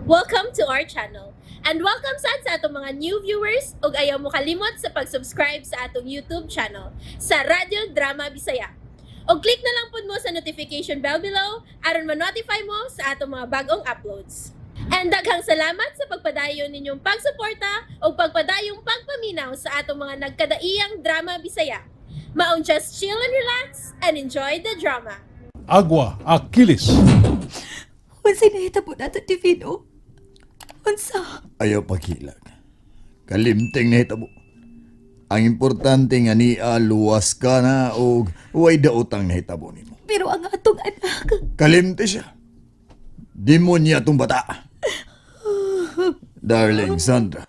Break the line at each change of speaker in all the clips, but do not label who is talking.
Welcome to our channel. And welcome sad sa atong mga new viewers ug ayaw mo kalimot sa pag-subscribe sa atong YouTube channel sa Radyo Drama Bisaya. Og click na lang pud mo sa notification bell below aron ma-notify mo sa atong mga bagong uploads. And daghang salamat sa pagpadayon ninyong pagsuporta ug pagpadayong pagpaminaw sa atong mga nagkadaiyang drama Bisaya. Maong just chill and relax and enjoy the drama.
Agua Achilles.
Unsay nahitabo nato, Divino? Unsa?
Ayaw paghilag. Kalimteng na hitabo. Ang importante nga niya luwas ka na og way daotang nahitabo nimo.
Pero ang atong anak,
Kalimte siya. Demonya tong bata. Darling Sandra,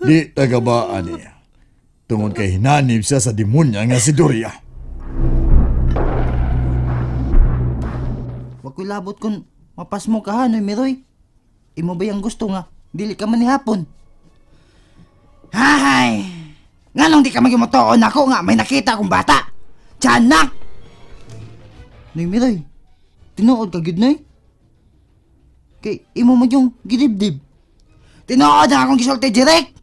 di tagabaan niya. Tungod kay hinanib siya sa demonya nga si Doria.
Wa ko'y labot kung mapasmo ka ha, Noy Miroy. Imo ba yung gusto nga? Dili ka man ni hapon. Hay! Nganong di ka magimutuon ako nga may nakita akong bata? Tiyanak! Noy Miroy, tinuod ka gyud, Noy. Kay imo man yung gidibdib. Tinuod ang akong gisulti, Jirek!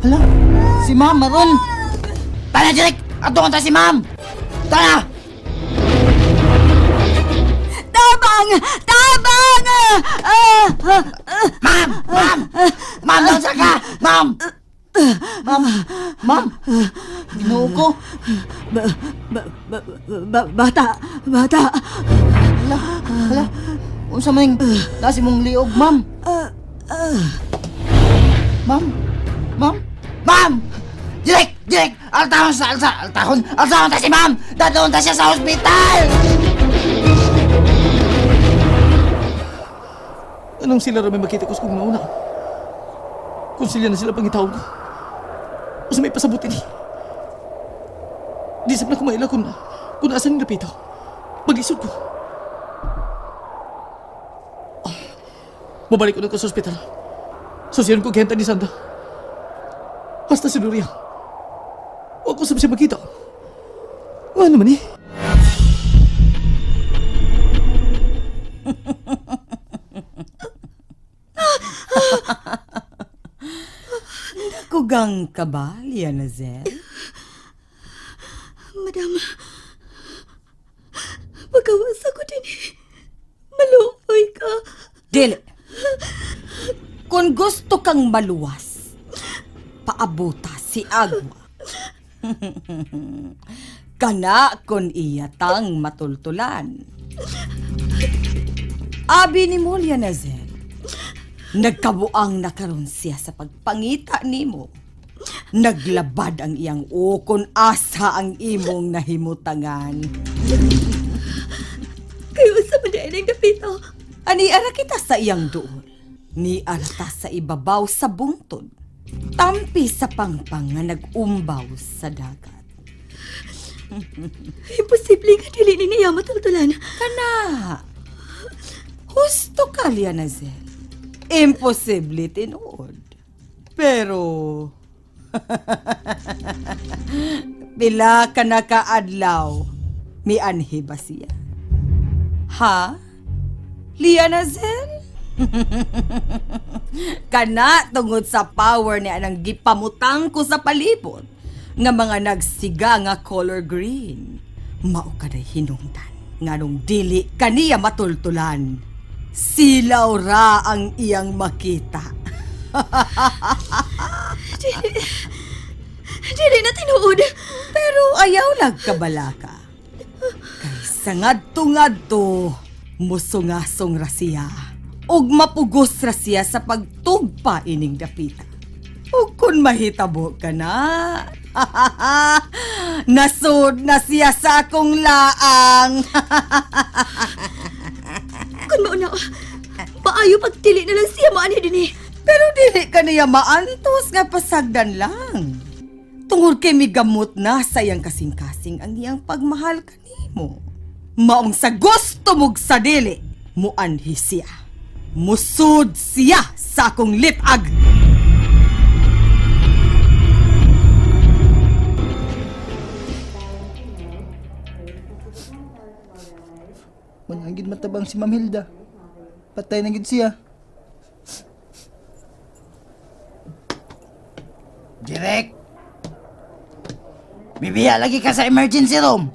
Hala, si Ma'am maron. Tara, Jirek! Ato ta si Ma'am! Tara!
Tabang! Tabang! Ah! Ah!
Ma'am! Ma'am! Ma'am, doon sa ka! Ma'am! Ma'am! Ma'am! Ginoo ko!
Ba, ba, ba, ba, bata! Bata!
Hala! Hala! Unsa man yung nasi mong liog, ma'am? Ma'am? Ma'am? Ma'am! Direk! Direk! Altahon sa alsa! Altahon! Altahon ta si ma'am! Dadon ta siya sa ospital!
Anong sila ra may makita ko sa kong nauna? Kung sila na sila pangitawag ko. O sa may pasabutin ni. Di sab na kumaila kung asan yung napito. Pag-isod ko. Ah, mabalik ko na ko sa ospital. Susiyan ko gihenta ni Sandra. Hasta si Nuria. Huwag ko sab siya makita. Nga naman eh.
Kugang ka ba, Lianazel?
Madam, pagawas ako din. Maluoy ka.
Dili. Kung gusto kang maluwas, paabuta si Agwa. Kana kon iya tang matultulan. Abi ni mo, Lianazel, nagkabuang nakaron siya sa pagpangita nimo. Naglabad ang iyang ukon asa ang imong nahimutangan.
Kayo sa madaling dapito.
Ani ara kita sa iyang duol. Ni ara ta sa ibabaw sa bungtod. Tampi sa pangpang nga nag-umbaw sa dagat.
Imposible nga dili ni niya matultulan.
Kana! Husto ka, Lianazel. Imposible tinuod. Pero pila ka nakaadlaw, mianhi ba siya? Ha? Lianazel? Kana tungod sa power ni anang gipamutang ko sa palibot nga mga nagsiga nga color green. Mao kaday hinungdan nganong dili kaniya matultulan. Silaw ra ang iyang makita.
Dili na tinuod.
Pero ayaw nagkabalaka. Kay sa ngadto-ngadto, musungasong ra siya. Ug mapugos ra siya sa pagtugpa ining dapita. Ug kun mahitabo ka na, nasud na siya sa akong laang.
Kung mauna, maayo pagdili na lang siya maanhi dinhi.
Pero dili ka niya maantos nga pasagdan lang. Tungod kay migamot na sa iyang kasing-kasing ang iyang pagmahal kanimo. Maong sa gusto mog sa dili, muanhi siya. Musud siya sa akong litag.
Wala gid matabang si Ma'am Hilda. Patay na gid siya. Direk! Bibiya lagi ka sa emergency room.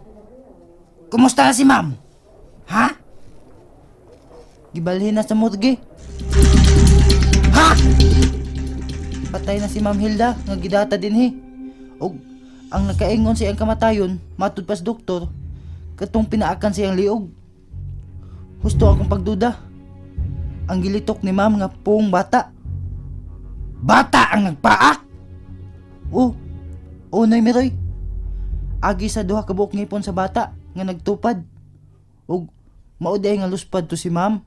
Kumusta na si ma'am? Ha? Gibalhin na sa morgue. Ha? Patay na si Ma'am Hilda nga gidata dinhi. Og ang nakaingon sa iyang kamatayon, matud pas doktor, katong pinaakan sa iyang liog. Husto akong pagduda. Ang gilitok ni ma'am nga pong bata. Bata ang nagpaak? Oh, oh Noy Miroy. Agi sa duha ka buok ngipon sa bata nga nagtupad. Ug mao diay nga luspad to si ma'am.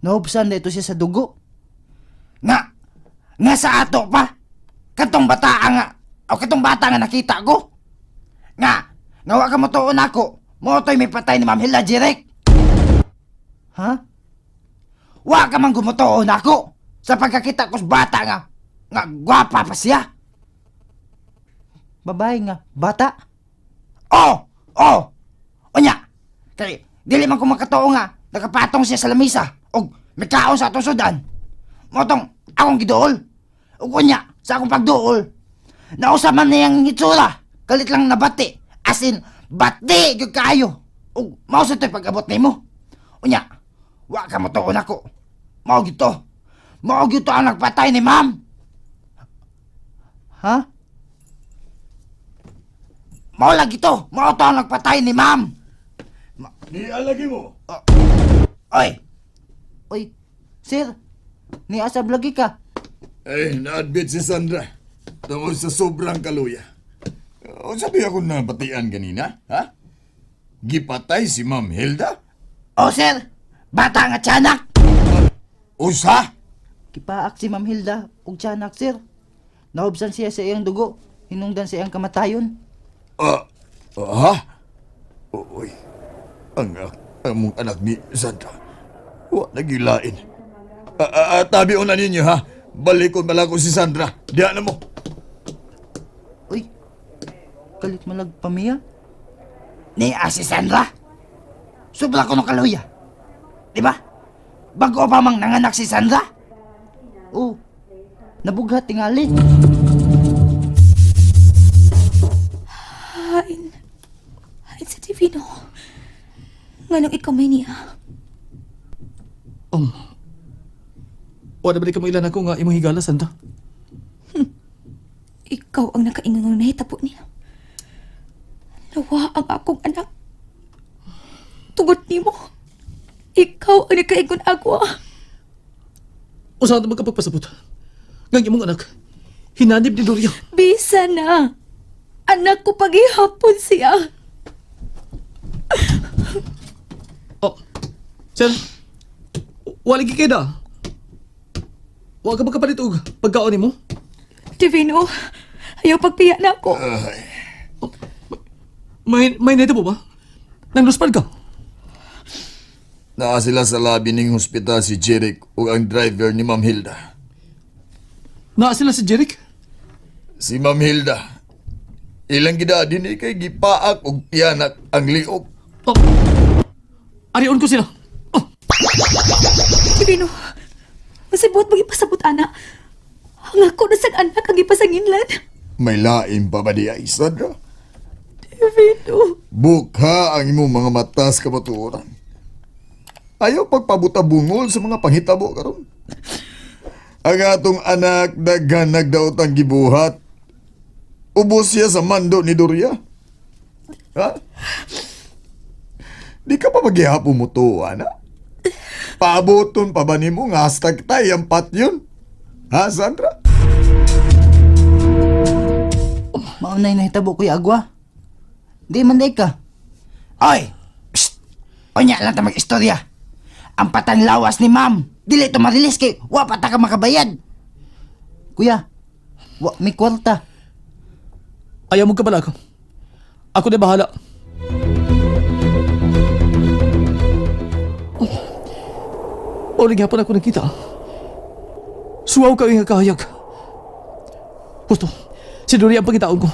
Nahubsan na ito siya sa dugo. Nga, nga sa ato pa. Katong bata nga, o katong bata nga nakita ko. Nga, nga wa ka mo tuon ako. Mo to'y may patay ni Ma'am Hilda Jirek. Ha? Wa ka man gumutuon ako sa pagkakita ko sa bata nga, nga gwapa pa siya. Babae nga, bata. Oh! Oh! Unya! Kay, dili man ko makatoo nga, nakapatong siya sa lamisa, og may kaon sa atong sudan. Motong, akong giduol. Ug unya, sa akong pagduol, nausa man niyang itsura, kalit lang nabati. As in, bati gyud kaayo. Ug mao sa to'y pag-abot nimo. Unya, wa ka motuon ako. Mao gyud to. Mao gyud to ang nagpatay ni ma'am. Ha? Mao lagi to. Mao to ang nagpatay ni ma'am.
Ni alagi mo.
Oy. Oy, sir. Niasab lagi ka.
Ay, na-admit si Sandra. Tungod sa sobrang kaluya. O sabi ako na batian ganina, ha? Gipatay si Ma'am Hilda?
Oh, sir. Bata nga tiyanak.
Usa?
Kipaak si Ma'am Hilda og tiyanak, sir. Nahubsan siya sa iyang dugo. Hinungdan sa iyang kamatayon.
Ah, ha? Uy, ang, ang mong anak ni Sandra. Wa nagilain. Tabi na ninyo ha. Balikon pala ko si Sandra. Diyan na mo.
Uy, kalit malag pamiya. Ni si Sandra. Sobra ko ng kaluya. Di ba? Bago pa mang nanganak si Sandra. Oh, nabughat tingali.
Hain. Hain sa Divino. Nganong ikaw may niya.
Wala ba di ka mo ilan ako nga imong higala, Sandra?
Ikaw ang nakaingon ng nahitabo niya. Nawa ang akong anak. Tungod nimo. Ikaw ang nakaingon agwa.
Usahan na magkapagpasabot. Nga ang imong anak, hinanib ni Doria.
Bisa na. Anak ko paghihapon siya.
Oh, sir, wala gi kay da. Wa ka magkapalit og pagkaon nimo?
Divino, ayaw pagpiya na ako.
May neto mo ba? Nang luspad ka?
Naa sila sa labi ning hospital si Jeric ug ang driver ni Ma'am Hilda.
Naa sila si Jeric?
Si Ma'am Hilda. Ilang gida din eh, kay gipaak og tiyanak ang liog.
Oh. Arion ko sila. Oh,
Divino, masibot mo ipasabot, ana. Ang ako na sang anak ang ipasanginlan.
May lain pa ba di ay, Sandra?
Divino.
Bukha ang imong mga mata sa kabatuoran. Ayaw pagpabuta-bungol sa mga panghitabo karon. Ang atong anak daghan nagdaot ang gibuhat. Ubos siya sa mando ni Doria. Ha? Di ka pa maghihapon mo to, ana? Paaboton pa ba nimo nga hashtag tay ang patyon? Ha, Sandra?
Maunay nahitabo kuya agwa. Di man day ka. Oy! Psst! Unya lang ta mag-istorya. Ang patang lawas ni ma'am. Dili to marilis kay wa pa ta ka makabayad. Kuya, wa may kwarta.
Ayaw mo kabala ka. Ako na bahala. Oh, hapon ako nakita. Suwaw ka yung kahayag. Husto, si Doria ang pangitaon ko.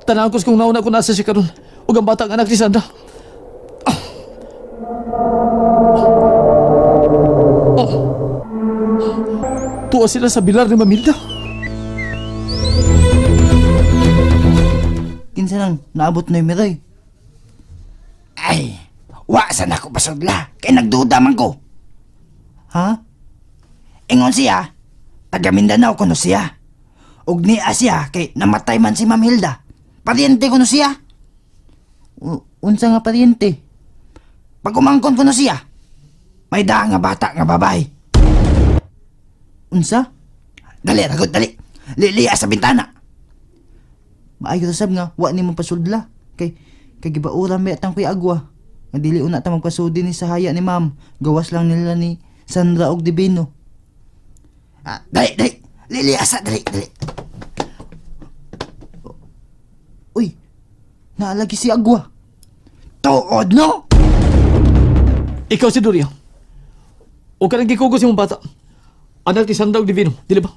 Tanaw ko sa kung nauna ko nasa siya karon. Ug ang batang anak ni Sandra. Oh. Tuwa sila sa bilar ni Mamilda.
Kinsa nang naabot na Miroy? Ay, wa sa nako pasudla kay nagduda man ko. Ha? Ingon siya, taga Mindanao kuno siya. Ug niya siya kay namatay man si Ma'am Hilda. Paryente kuno siya. Unsa nga paryente? Pag umangkon kuno siya, may daa nga bata nga babae. Unsa? Dali, ragot, dali. Liliya sa bintana. Maayo ra sab nga wa nimo pasudla kay kay gibaura may atang kuy agwa. Nga dili una ta magpasudi ni sa haya ni ma'am. Gawas lang nila ni Sandra og Divino. Ah, dali, dali. Lili asa dali, dali. Uy, naalagi si Agwa. Tuod no?
Ikaw si Doria. O ka nang gikugos imong bata. Anak ni Sandra og Divino, dili ba?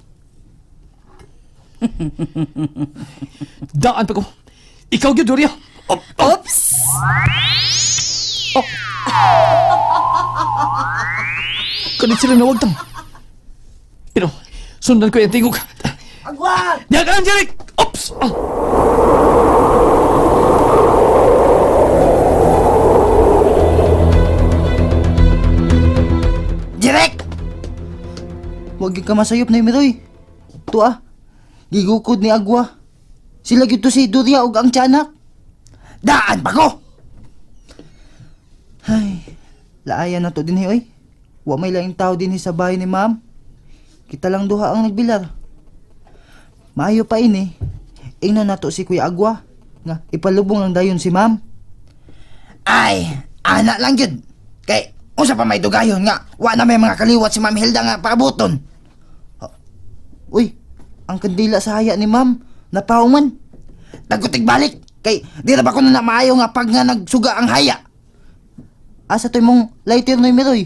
Daan pa ko. Ikaw gyud Doria. Oh, oh,
Oops!
oh. Kanit sila nawagtang. Pero sundan ko yung tingog.
Agwa!
Diyan ka lang, Jeric! Oops! Ah.
Direk! Huwag yung kamasayop na Miroy. Tuwa, gigukod ni Agwa. Sila gyud to si Doria og ang tiyanak. Daan pa ko! Ay, laaya na to din oy. Wa may laing tao din sa bahay ni ma'am. Kita lang duha ang nagbilar. Maayo pa ini. Ingnon nato si Kuya Agwa nga ipalubong lang dayon si ma'am. Ay, ana lang gyud. Kay unsa pa may dugayon nga wa na may mga kaliwat si Ma'am Hilda nga paabuton. Uy, ang kandila sa haya ni Ma'am napauman. Dagutig balik kay di ra ba kuno na maayo nga pag nga nagsuga ang haya. Asa to imong lighter noy Miroy?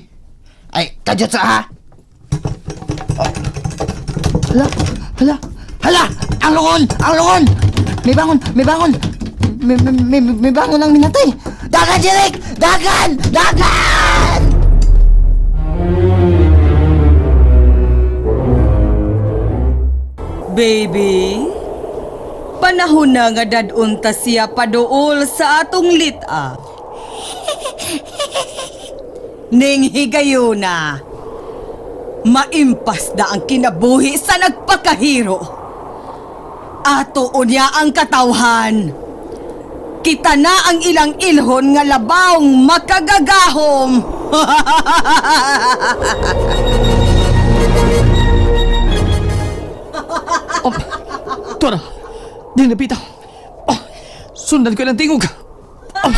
Ay, kadyot sa ha. Oh. Hala, hala, hala! Ang lungon! Ang lungon! May bangon! May bangon! May bangon ang minatay! Dagan, Jeric! Dagan! Dagan!
Baby, panahon na nga dadunta siya paduol sa atong lita. Ning higayuna, maimpas na ang kinabuhi sa nagpakahiro. Ato unya ang katawhan. Kita na ang ilang ilhon nga labawng makagagahom.
Oh, tuwa na. Di napita. Oh, sundan ko ilang tingog. Oh.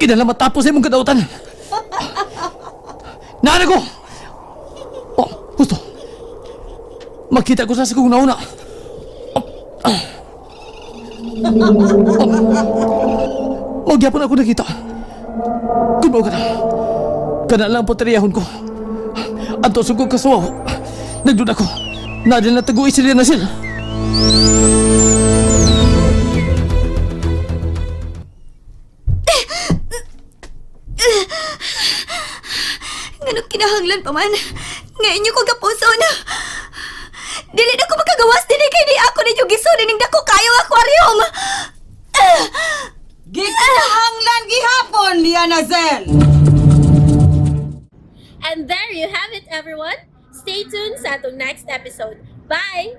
Kinala matapos imong kadautan. Naana ko! Oh, gusto. Makita ko sa kong nauna. Oh, ah. Oh. Magyapon ako nakita. Kumaw ka na. Kana lang po tariyahon ko. Anto sugog kasuwaw. Nagdun ako. Nadil na taguin sila na sila.
Nganong kinahanglan pa man? Nga inyo ko gapuso na. Dili na ko makagawas dili kay di ako ninyo gisuli ning dako kayo aquarium.
Gikinahanglan gihapon, Liana Zel!
And there you have it, everyone. Stay tuned sa atong next episode. Bye!